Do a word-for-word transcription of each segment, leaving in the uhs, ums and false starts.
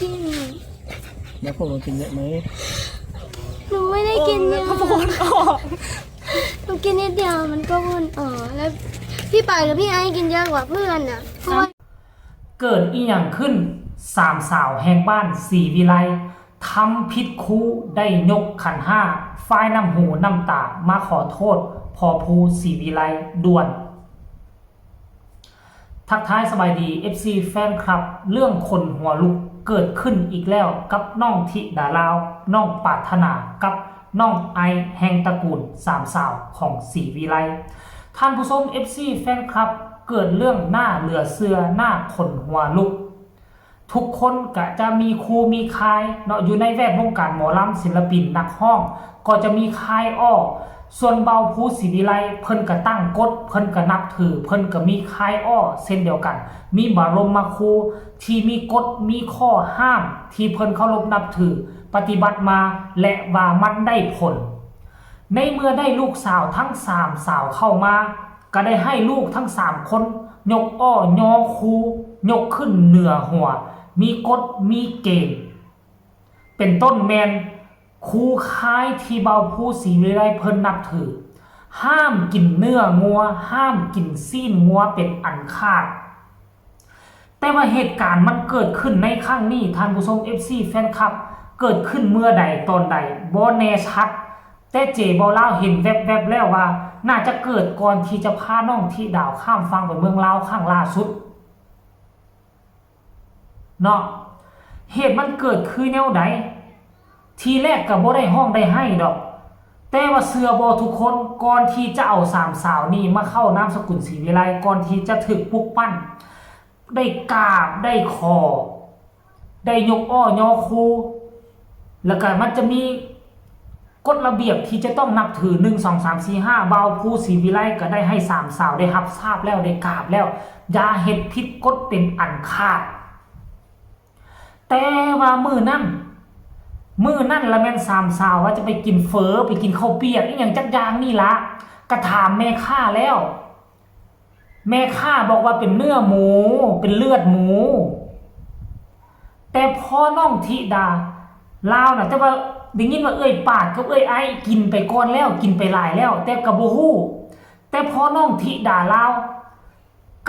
กิน แล้วพวกหนูกินเยอะไหม หนูไม่ได้กินเยอะ โอ้ยมันก็วนออก หนูกินนิดเดียวมันก็วนออกแล้ว พี่ปายกับพี่ไอซ์กินเยอะกว่าเพื่อนอ่ะเพราะว่า เกิดอีหยังขึ้น สามสาวแห่งบ้านศรีวิไล ทำผิดครูได้ยกขันห้า ฟายน้ำหูน้ำตา มาขอโทษ พอภูศรีวิไลด่วน ทักทายสบายดี เอฟซี แฟนคลับ เรื่องขนหัวลุกเกิดขึ้นอีกแล้วกับน้องธิดาลาว น้องปรารถนากับน้องไอแห่งตระกูลสามสาวของศรีวิไล ท่านผู้ชม เอฟซี แฟนคลับ เกิดเรื่องน่าเหลือเชื่อน่าขนหัวลุก ทุกคนก็จะมีครูมีค่ายเนาะ อยู่ในแวดวงการหมอลำ ศิลปินนักร้อง ก็จะมีค่ายอ้อ ส่วนเบาภูศรีวิไล เพิ่นก็ตั้งกฎ เพิ่นก็นับถือ เพิ่นก็มีค่ายอ้อเช่นเดียวกัน มีบรมครูที่มีกฎมีข้อห้ามที่เพิ่นเคารพนับถือ ปฏิบัติมา และว่ามันได้ผล ในเมื่อได้ลูกสาวทั้งสามสาวเข้ามา ก็ได้ให้ลูกทั้งสามคน ยกอ้อยอครู ยกขึ้นเหนือหัว มีกฎมีเกณฑ์ เป็นต้นแม่นครูค่ายที่เบาภูศรีวิไลเพิ่นนับถือ ห้ามกินเนื้องัว ห้ามกินซี้นงัวเป็นอันขาด แต่ว่าเหตุการณ์มันเกิดขึ้นในครั้งนี้ ท่านผู้ชม เอฟซี แฟนคลับ เกิดขึ้นเมื่อใดตอนใดบ่แน่ชัด แต่เจเบาลาวเห็นแวบๆแล้วว่า น่าจะเกิดก่อนที่จะพาน้องธิดาข้ามฝั่งไปเมืองลาวครั้งล่าสุด เนาะ เหตุมันเกิดคือแนวใด ทีแรกก็บ่ได้ฮ้องได้ไห้ดอก แต่ว่าเชื่อบ่ทุกคน ก่อนที่จะเอาสามสาวนี่มาเข้านามสกุลศรีวิไล ก่อนที่จะถูกปลุกปั้น ได้กราบได้ขอ ได้ยกอ้อยอครู แล้วก็มันจะมีกฎระเบียบที่จะต้องนับถือ หนึ่ง สอง สาม สี่ ห้า เบาภูศรีวิไลก็ได้ให้สามสาวได้รับทราบแล้ว ได้กราบแล้ว อย่าเฮ็ดผิดกฎเป็นอันขาด แต่ว่ามื้อนั้น มื้อนั้นละแม่นสามสาวว่าจะไปกินเฝอ ไปกินข้าวเปียกอีหยังจักอย่างนี่ละ ก็ถามแม่ค้าแล้ว แม่ค้าบอกว่าเป็นเนื้อหมู เป็นเลือดหมู แต่พอน้องธิดาลาวนะ แต่ว่าได้ยินว่าเอื้อยปาดกับเอื้อยไอ้กินไปก่อนแล้ว กินไปหลายแล้ว แต่ก็บ่ฮู้ แต่พอน้องธิดาลาว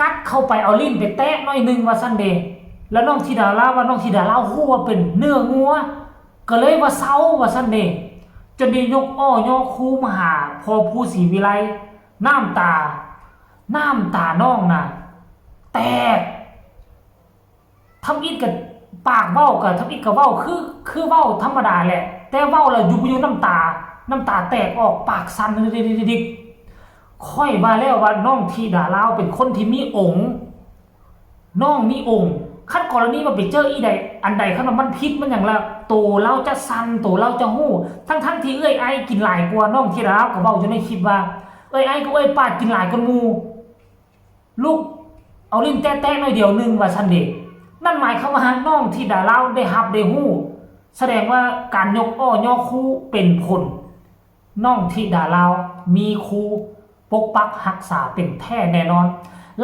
กัดเข้าไปเอาลิ้นไปแตะหน่อยหนึ่งว่าซั่นเด้ แล้วน้องธิดาลาวว่าน้องธิดาลาวฮู้ว่าเป็นเนื้องัว ก็เลยว่าเซาว่าซั่นเด้ จนได้ยกอ้อยอครูมาหาพอภูศรีวิไล น้ำตา น้ำตาน้องน่ะ แตก ทำอิดกับปากเว้ากับทำอิดกับเว้าคือคือเว้าธรรมดาแหละ แต่เว้าแล้วอยู่อยู่น้ำตา น้ำตาแตกออกปากสั่นดิกๆๆๆ ข้อยว่าแล้วว่าน้องธิดาลาวเป็นคนที่มีองค์ น้องมีองค์ คันกรณีว่าไปเจออีใดอันใดคันว่ามันผิดมันหยังละ โตลาวจะสั่น โตลาวจะฮู้ ทั้งๆที่เอื้อยไอ้กินหลายกว่า น้องธิดาลาวก็เว้าอยู่ในคลิปว่า เอื้อยไอ้กับเอื้อยปาดกินหลายกว่าหมู่ ลูกเอาลิ้นแตะๆหน่อยเดียวหนึ่งว่าซั่นเด้ นั่นหมายความว่าน้องธิดาลาวได้รับได้ฮู้ แสดงว่าการยกอ้อยอครูเป็นผล น้องธิดาลาวมีครูปกปักรักษาเป็นแท้แน่นอน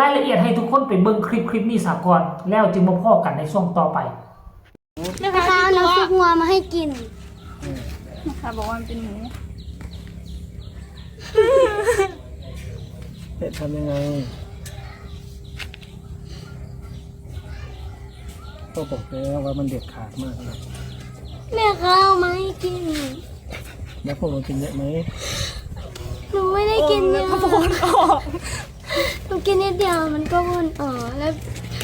รายละเอียดให้ทุกคนไปเบิ่งคลิปคลิปนี้ซะก่อน แล้วจึงมาพ้อกันในช่วงต่อไป แม่ค้า นะคะเอา คิด น้ำ ว่า ซุปงัวมาให้กิน แม่ค้าบอกว่ามันเป็นหมู จะทำยังไง ก็บอกแล้วว่ามันเด็ดขาดมากนะ แม่ค้าเอามาให้กิน แล้วพวกหนูกินเยอะไหม หนูไม่ได้กินเยอะ โอ้ยมันก็วนออก หนูกินนิดเดียวมันก็วนออกแล้ว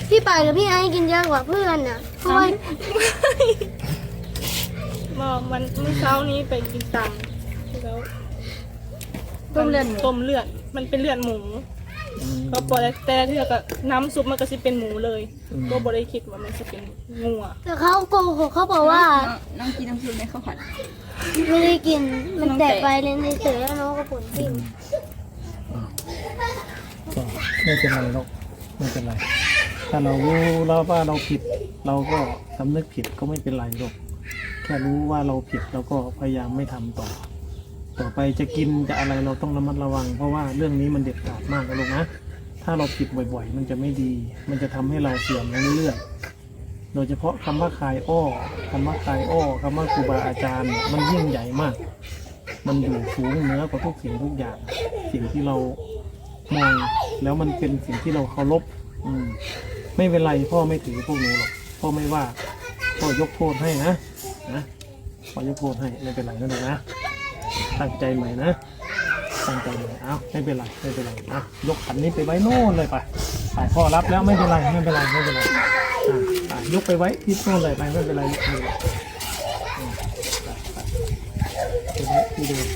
พี่ปายกับพี่ไอซ์กินเยอะกว่าเพื่อนอ่ะเพราะว่า บอกมันเมื่อเช้านี้ไปกินตำแล้ว ต้มเลือดหมู ต้มเลือด มันเป็นเลือดหมู อืม ก็ปล่อยแต่เทื่อก็น้ำซุปมันก็สิเป็นหมูเลย อืม ก็บ่ได้คิดว่ามันจะเป็นงัว แต่เขาโกหกเขาบอกว่า น้องน้องกินน้ำซุปในข้าวผัด ไม่ได้กินมันแตกไปเล่นเฉยๆแล้วน้องก็ผลจริง ก็ไม่เป็นไรหรอก ไม่เป็นไร ถ้าเรารู้แล้วว่าเราผิด เราก็สำนึกผิดก็ไม่เป็นไรหรอก แค่รู้ว่าเราผิดเราก็พยายามไม่ทำต่อ ต่อไปจะกินจะอะไรเราต้องระมัดระวัง เพราะว่าเรื่องนี้มันเด็ดขาดมากนะลูกนะ ถ้าเราผิดบ่อยๆ มันจะไม่ดี มันจะทำให้เราเสื่อมเรื่อย โดยเฉพาะคำว่าคายอ้อคำว่าคายอ้อคำว่าครูบาอาจารย์เนี่ยมันยิ่งใหญ่มาก มันอยู่สูงเหนือกว่าทุกสิ่งทุกอย่าง สิ่งที่เรามอง แล้วมันเป็นสิ่งที่เราเคารพ อืม ไม่เป็นไร พ่อไม่ถือพวกหนูหรอก พ่อไม่ว่า พ่อยกโทษให้นะ นะ พ่อยกโทษให้ ไม่เป็นไรนะลูกนะ ตั้งใจใหม่นะ ตั้งใจใหม่ เอาไม่เป็นไร ไม่เป็นไร เอายกขันนี้ไปไว้โน่นเลยไป ไป พ่อรับแล้ว ไม่เป็นไร ไม่เป็นไร ไม่เป็นไร อ่ะ ไป ยกไปไว้ที่โน่นเลยไป ไม่เป็นไรลูก ไม่เป็นไร อืม ไป ไป ไปไว้ที่เดิม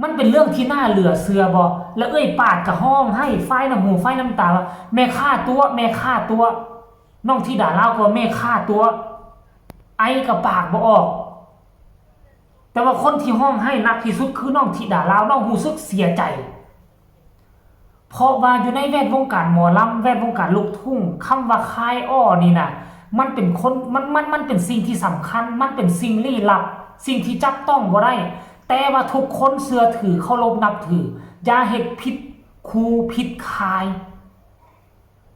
มันเป็นเรื่องที่น่าเหลือเชื่อบ่ แล้วเอื้อยปาดกะฮ้องไห้ ไฟน้ำหูไฟน้ำตาว่า แม่ฆ่าตั๋ว แม่ฆ่าตั๋ว น้องธิดาลาวก็แม่ฆ่าตั๋ว ไอ้กะปากบ่ออก แต่ว่าคนที่ฮ้องไห้หนักที่สุดคือน้องธิดาลาว น้องรู้สึกเสียใจ เพราะว่าอยู่ในแวดวงการหมอลำ แวดวงการลูกทุ่ง คำว่าคายอ้อนี่นะ มันเป็นคน มัน มัน มันเป็นสิ่งที่สำคัญ มันเป็นสิ่งลี้ลับ สิ่งที่จับต้องบ่ได้ แต่ว่าทุกคนเชื่อถือเคารพนับถือ อย่าเฮ็ดผิดครูผิดคาย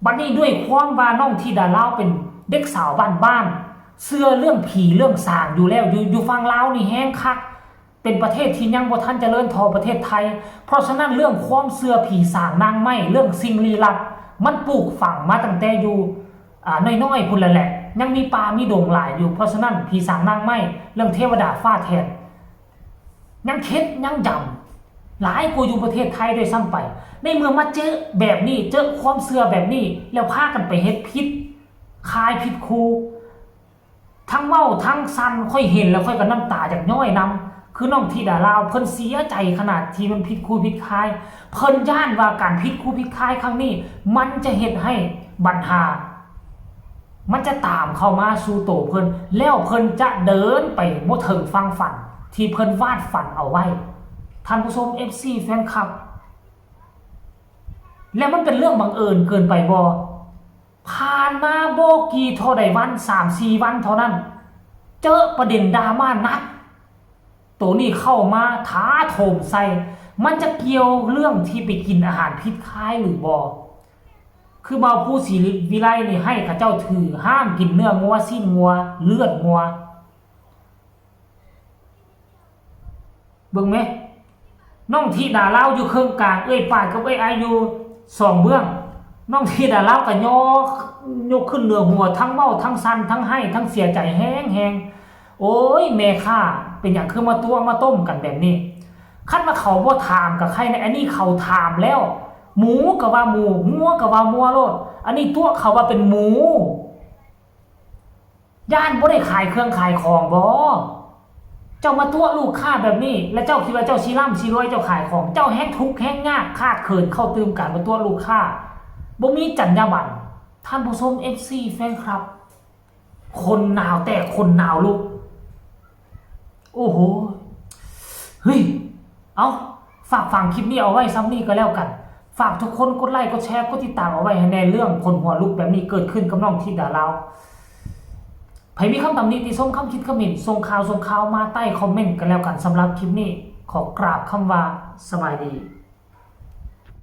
บัดนี้ด้วยความว่าน้องธิดาลาวเป็นเด็กสาวบ้านๆ เชื่อเรื่องผีเรื่องสางอยู่แล้ว อยู่ อยู่ฝั่งลาวนี่แฮงคัก เป็นประเทศที่ยังบ่ทันเจริญเท่าประเทศไทย เพราะฉะนั้นเรื่องความเชื่อผีสางนางไม้ เรื่องสิ่งลี้ลับ มันปลูกฝังมาตั้งแต่อยู่ อ่า น้อยๆ พุ้นแล้วแหละ ยังมีป่ามีดงหลายอยู่ เพราะฉะนั้นผีสางนางไม้ เรื่องเทวดาฟ้าแถด ยังเฮ็ดยังยำ หลายกว่าอยู่ประเทศไทยด้วยซ้ำไป ในเมื่อมาเจอแบบนี้ เจอความเชื่อแบบนี้ แล้วพากันไปเฮ็ดผิด คายผิดครู ทั้งเว้าทั้งสั่น ข้อยเห็นแล้วข้อยก็น้ำตาอยากย้อยนำ คือน้องธิดาลาว เพิ่นเสียใจขนาดที่มันผิดครูผิดคาย เพิ่นย้านว่าการผิดครูผิดคายครั้งนี้ มันจะเฮ็ดให้บัญหา มันจะตามเข้ามาสู่โตเพิ่น แล้วเพิ่นจะเดินไปบ่เถิงฝั่งฝันที่เพิ่นวาดฝันเอาไว้ ท่านผู้ชม เอฟซี แฟนคลับ แล้วมันเป็นเรื่องบังเอิญเกินไปบ่ ผ่านมาบ่กี่เท่าใดวัน สามสี่วันเท่านั้น เจอประเด็นดราม่าหนัก โตนี้เข้ามาถาโถมใส่ มันจะเกี่ยวเรื่องที่ไปกินอาหารผิดคายหรือบ่ คือบ่าวภูศรีวิไลนี่ให้เขาเจ้าถือห้ามกินเนื้องัว ซี้นงัว เลือดงัว เบิ่งแหม น้องธิดาลาวอยู่เคิงกลาง เอื้อยปาดกับเอื้อยไออยู่สองเบื้อง น้องธิดาลาวก็ยก ยกขึ้นเหนือหัว ทั้งเว้าทั้งสั่น ทั้งไห้ ทั้งเสียใจแฮงๆ โอ้ย แม่ค้า เป็นหยังคือมาตั๋วมาต้มกันแบบนี้ คันว่าเขาบ่ถามก็ใครแหน่ อันนี้เขาถามแล้ว หมูก็ว่าหมู งัวก็ว่างัวโลด อันนี้ตั๋วเขาว่าเป็นหมู ย้านบ่ได้ขายเครื่องขายของบ่ เจ้ามาตั๋วลูกค้าแบบนี้ แล้วเจ้าคิดว่าเจ้าสิร่ำสิรวย เจ้าขายของ เจ้าแฮงทุกข์แฮงยาก ขาดเขินเข้าตื่มการมาตั๋วลูกค้า บ่มีจรรยาบรรณ ท่านผู้ชม เอฟซี แฟนคลับ ขนหนาวแตกขนหนาวลุก โอ้โห เฮ้ย เอา ฝากฝังคลิปนี้เอาไว้ซ้ำนี่ก็แล้วกัน ฝากทุกคนกดไลค์กดแชร์กดติดตามเอาไว้ให้แน่ เรื่องขนหัวลุกแบบนี้เกิดขึ้นกับน้องธิดาลาว ไผมีคำตำหนิติชม คำคิดคำเห็น ส่งข่าวส่งข่าวมาใต้คอมเมนต์กันแล้วกัน สำหรับคลิปนี้ ขอกราบคำว่าสบายดี